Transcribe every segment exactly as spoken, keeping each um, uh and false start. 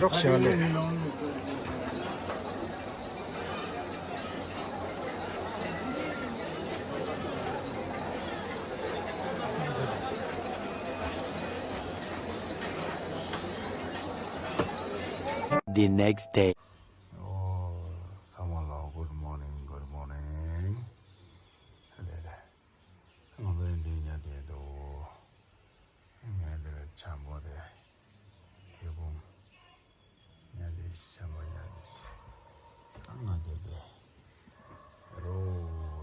རོགས་བྱས་ལེ། The next day. ཨོ། ཚང་མ་ལ་good morning, good morning. ལེ་ལེ། ང་ཚོའི་འདི་ཉལ་བསྡད་འདུག་ངས་འདིར་འཇམ་པོ་དེ། ཡོད་པོ། ཉལ་བསྡད་ཤི་འཇམ་པོ་ཉལ་བསྡད་ཤི། ད་ང་བསྡད་དེ། རོ་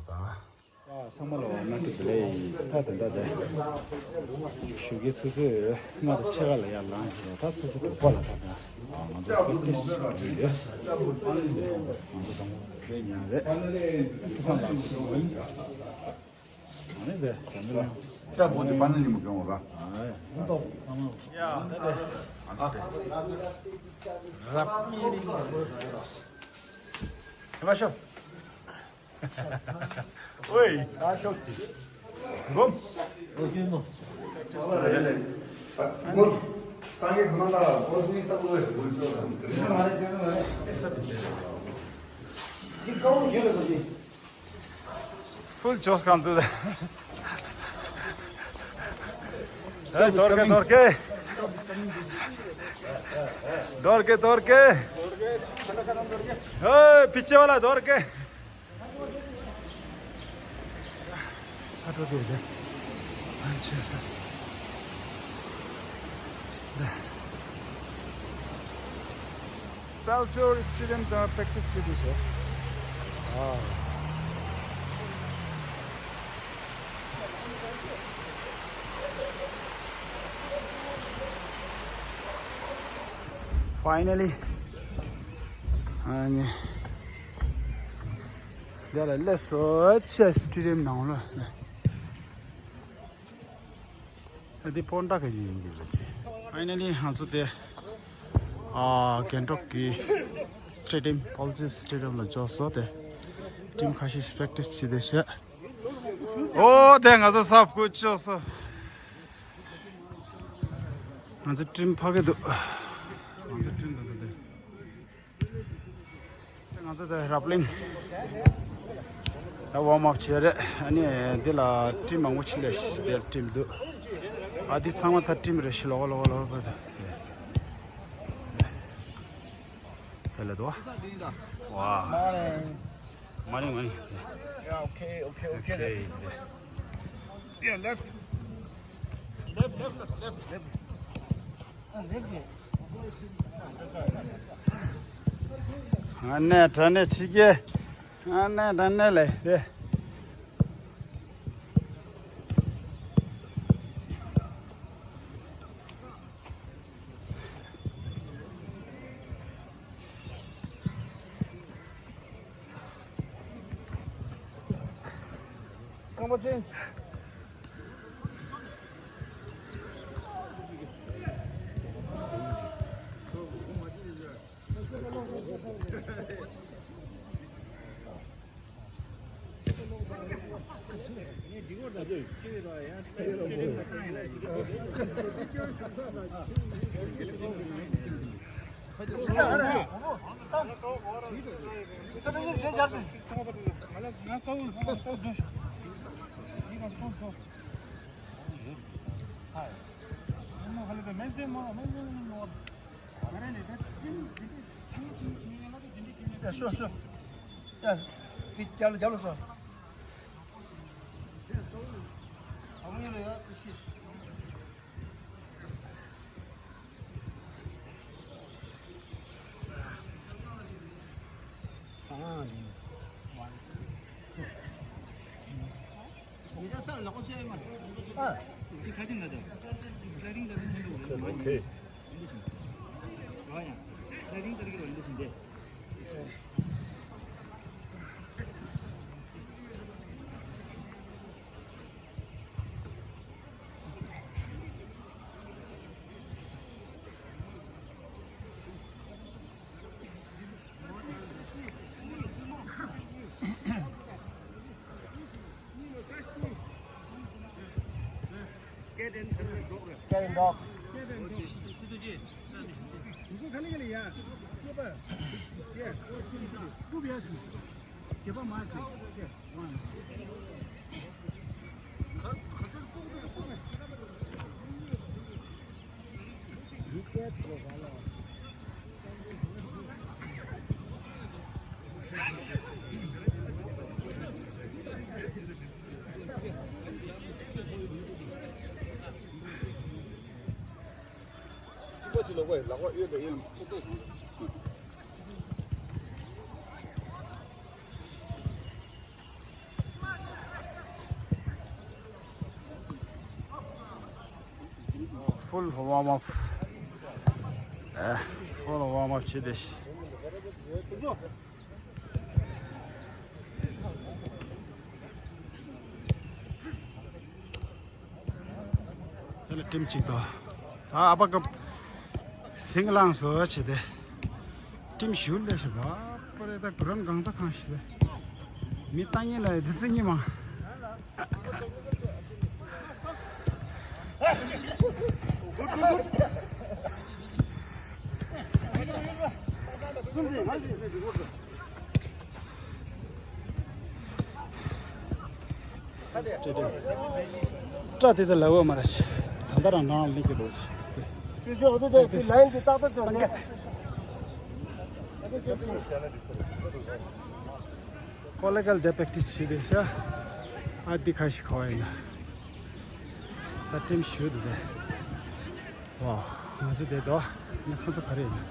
ད། ཡ་ཚང་མ་ལ་བ་སྣ་ཁྲིད་དེ་ལས་ད་དེ་འདྲ་དེ། ཞུ་གི་ཚུ་ཚོས་ང་དང་ཕྱེད་ཀ་ལ་ཡར་ལངས་བྱས་ད་ཚུ་ཚོ་གྲོགས་པོ་ལ་ད་ད། ང་ཚོ་པེག་ཊི་སི་བྱེད་ཀྱི་ཡོད། ང་ཚོ་དང་པོ་རེད་ཉལ་རེད། ཁུ་སང་ལ་ཁུ་སང་ལ། ཨ་ནི་དེ་དེ་འདྲ། ཅ་བོ་དེ་ཕ་ནི་ལི་མུ་གྱོང་ར། ཨ་ཡ། ཡ་ད་དེ། ཨ་ད་དེ། རབ་མི་རིགས། ཁྱེད་མ་ཤོག་ཨོའི། ད་ཤོག་དེ། སྒོམ། ཨོ་ཀེ་མོ། སྒོམ། སངས་རྒྱས་ཁོ་ན་ལ་སྒོམ་ནི་ལྟ་བུ་ལ་སྒོམ་ཤོག་སམ་དེ་ནི་མ་ནི་ཅན་ལ་ཡེ་ས་དེ་དེ། འདི་ཀ་བོ་ཡོད་ལ་སྒོམ་དེ། Full josh come to the. Hey, Dorke, Dorke. Dorke, Dorke. Hey, पीछे वाला Dorke. हटो दे दे। अच्छा, अच्छा। Spelljord student uh, practice to this. Wow. Finally. And there are less such a student now. འདི་སྤོན་ཊ་གི་ཡིན་གྱི་རེད། Finally ང་ཚོ་དེ་ཨ་གྷན་ཊོག་གི་སི་ཊེ་ཌི་ཡམ་ཕོ་ལི་སི་སི་ཊེ་ཌི་ཡམ་ལ་འབྱོར་སོང་། དེ་ཊིམ་ཁ་ཤས་ཤིག་པེག་ཊི་སི་བྱས་ཏེ་བཞག་ཨོ་དེ་ང་ཚོ་ས་བཀོད་ཆོག་སོང་། ང་ཚོ་ཊིམ་ཕ་གི་འདུག་ང་ཚོ་ཊིམ་འདུག་དེ། ང་ཚོ་ད་རབ་གླིང་ད་ཝོམ་ཨབ་བྱས་རེད། ཨ་ནི་འདི་ལ་ཊིམ་མང་པོ་ཕྱིན་པས་དེ་ཊིམ་འདུག་ཨ་འདི་ཚང་མ་ད་ཊིམ་རེད་ཤི། ལོག་ལོག་ལོག་པ་ད་དེ་ལ་འདུག་ཝ། མ་རིང་མ་རིང་། Yeah, okay, okay, okay. Okay. Yeah, left. Left, left, left, left. Ah, left. ཨ་ནེ་དྲ་ནེ་ཆི་གེ། ཨ་ནེ་དྲ་ནེ་ལེ་དེ། རྐང་པ་ཅན། ཡ་ཤོ་ཤོ། ཡ་དེ་རྒྱབ་ལ་རྒྱབ་ལ་སོ། Get in, dog. Full warm up. ཨ། Full warm up བྱས་ཏེ། དེ་ལ་ཊིམ་གཅིག་དང་། ད་ཨ་ཕ་ཀ་སིང་ལང་བཟོ་བྱས་ཏེ། ཊིམ་ཞུ་ལས་ཞེ་པ་པ་རེད། ད་གུ་རམ་གང་ཚ་གང་ཞིག་རེད། མི་ལྟ་ཉན་ལ་ཡི་དུ་རྩི་ཉི་མ། སྐྲ་དེ་ད་ལ་བ་མ་ར་ཤི། ད་ད་རང་རང་ལིང་གི་ལོ་ཤི། ཤི་ཤི་འོ་དེ་དེ་ལའིན་གི་ཏག་ཏག་ཅོ་ནེ། ཀོ་ལེ་གལ་དེ་པེག་ཊིས་བྱེད་དེ་ཤ། ཨ་དི་ཁ་ཤི་ཁོ་ཡིན་ན། ད་ཊིམ་ཞུ་དེ་དེ། ཝ། ང་ཚོ་དེ་དོ། ནི་ཁོ་ཚོ་ག་རེ་ཡིན།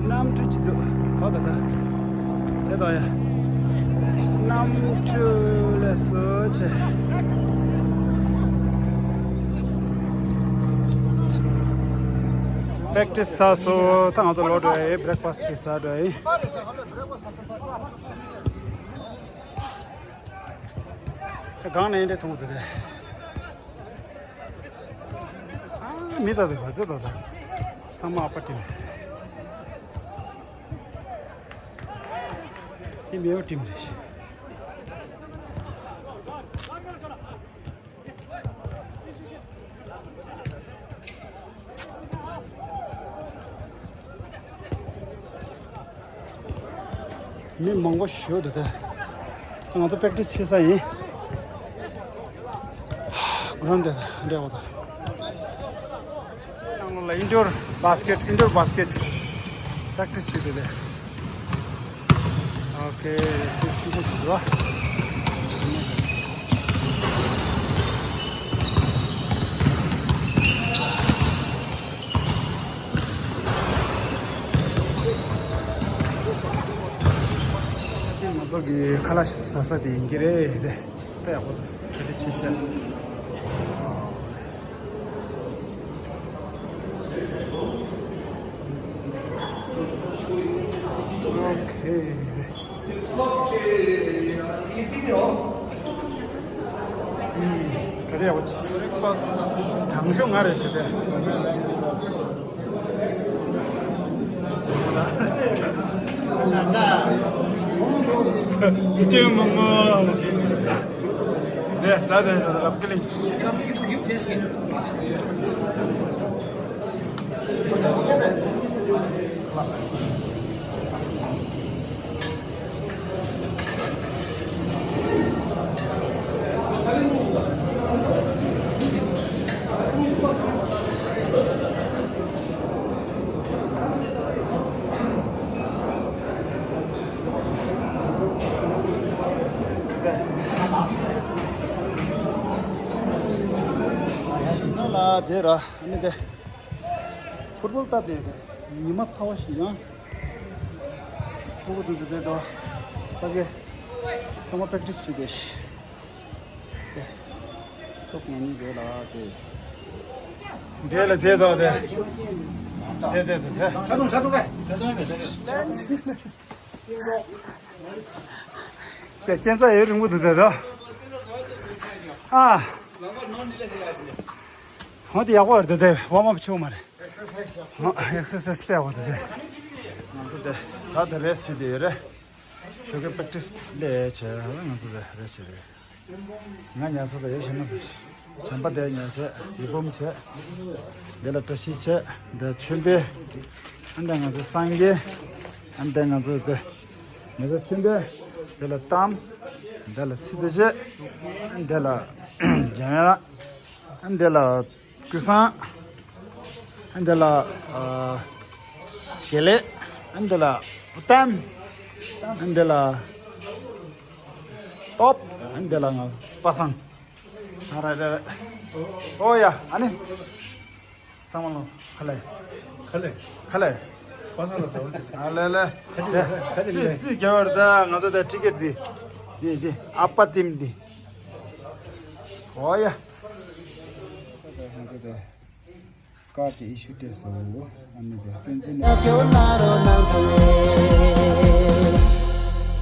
གནམ་གྲུ་ཅི་འདུག་གོ་ད་ད། དེ་དོ་ཡ། གནམ་གྲུ་ལས་སོ་ཆེ། པེག་ཊིས་ཚར་སོང་། ད་ང་ཚོ་ལོག་འགྲོ་ཡ་ཡིན། བྷི་རེག་ཕ་སི་ཅིག་ཟ་འགྲོ་ཡ་ཡིན། ད་གང་ནས་འདྲེ་མཐོང་གི་འདུག་དེ། ཨ། མི་ད་དེ་བ་ཚོ་ད་ད། ཚང་མ་ཨ་ཕ་ཊིམ། དེ་མེའོ་ཊིམ་རེད་ཤག་མི་མང་པོ་ཞིག་འདུག་སྟེ། ང་ཚོ་པེག་ཊིས་བྱེད་ས་ཡིན། གུ་རན་དེ་འདྲ་བོ་དང་། ནང་ལ་ཨིན་ཌོར་བྷ་སི་ཀེ་ཊི། ཨིན་ཌོར་བྷ་སི་ཀེ་ཊི་པེག་ཊིས་བྱེད་དེ་ལས། ཨོ་ཁེ། ཁོ་ཆེན་པོ་ཞིག་འདུག་ཨ། ང་ཚོ་གི་ཁ་ལག་ཟ་ས་དེ་ཡིན་གྱི་རེད། དཔེ་ཡག་པོ་འདུག་ག་རེ་བྱེད་ས། ཨོ་ཁེ། ག་རེ་ཡག་པོ་བྱེད། དང་ཤོག་ང་རེད་ཟེར་ཏེ། ཅེ་མོ་མོ། དེ་ད་དེ་ད་རབ་ཀི་ལིང་། ལ་དེ་ར་ཨ་ནི་དེ། ཕུར་བུལ་ལྟ་དེ་ཉི་མ་ཚ་བ་ཞིག་ཡང་ཕུར་བུ་དུ་དུ་དེ་དོ་ད་གེ་ཐ་མ་པེག་ཊིས་བྱེད་དེ་ཤི། ཐོབ་ང་གཉིས་དེ་ལ་དེ། དེ་ལ་དེ་དོ་དེ། དེ་དེ་དེ་དེ། ཆ་ཐུང་ཆ་ཐུང་ག་དེ་སྐྱེན་ཚ་ཡོད་རིང་པོ་དུ་དེ་དོ། ཨ། ཧོ་དེ་ཡག་པོ་རེད་དེ་དེ་ཝརམ་ཨབ་ཆེ་བོ་མ་རེད། ཨེག་སར་སའི་ཛི་དཔེ་ཡག་པོ་འདུག་སྟེ། ང་ཚོ་དེ་ད་དེ་རེ་སི་ཊི་བྱེད་དེ་ཡོད་རེད། ཞོགས་ཀས་པེག་ཊིས་ལས་བྱས་ང་ཚོ་དེ་རེ་སི་ཊི་བྱེད་དེ་ཡོད། ང་ཉལ་ས་དེ་ཡོད་བྱས་ན་དེ། བྱམས་པ་དེ་ཉོ་བྱས། ཡིད་སྤོམ་བྱས། འདི་ལ་བཀྲ་ཤིས་བྱས། འདི་མཆོད་འབུལ། ཨ་འདི་ང་ཚོ་སངས་རྒྱས། ཨ་འདི་ང་ཚོ་དེ། ང་ཚོ་མཆོད་འབུལ། འདི་ལ་གཏམ། འདི་ལ་ཚིག་འདི་བྱས། ཨ་འདི་ལ་འཇམ་དབྱངས། ཨ་འདི་ལ་ཀུན་བཟང་། ཨ་འདི་ལ་ཨ་དགེ་ལེགས། ཨ་འདི་ལ་ཨུ་ཏམ། ཨ་འདི་ལ་སྟོབས། ཨ་འདི་ལ་ང་པ་སངས། ཨ་རེད་རེད་རེད། ཨོ་ཡ་ཨ་ནི། ཚང་མ་ལོ། ཁ་ལེ། ཁ་ལེ། ཁ་ལེ། པ་སངས་ལ་ཟ་བ་ཞིག་ཨ་ལེ་ལེ། ཁ་ལེ། ཁ་ལེ། ཙི་ཙི་རྒྱ་བར་ད་ང་ཚོ་ད་ཊི་ཀེ་ཊི་འདི། འདི་འདི་ཨ་པ་ཏིམ་འདི། ཨོ་ཡ། ང་ཚོ་ད་ཀར་དེ་ཨི་ཤུ་སྤྲད་སོང་། ཨ་ནི་དེ་བསྟན་འཛིན་ནས།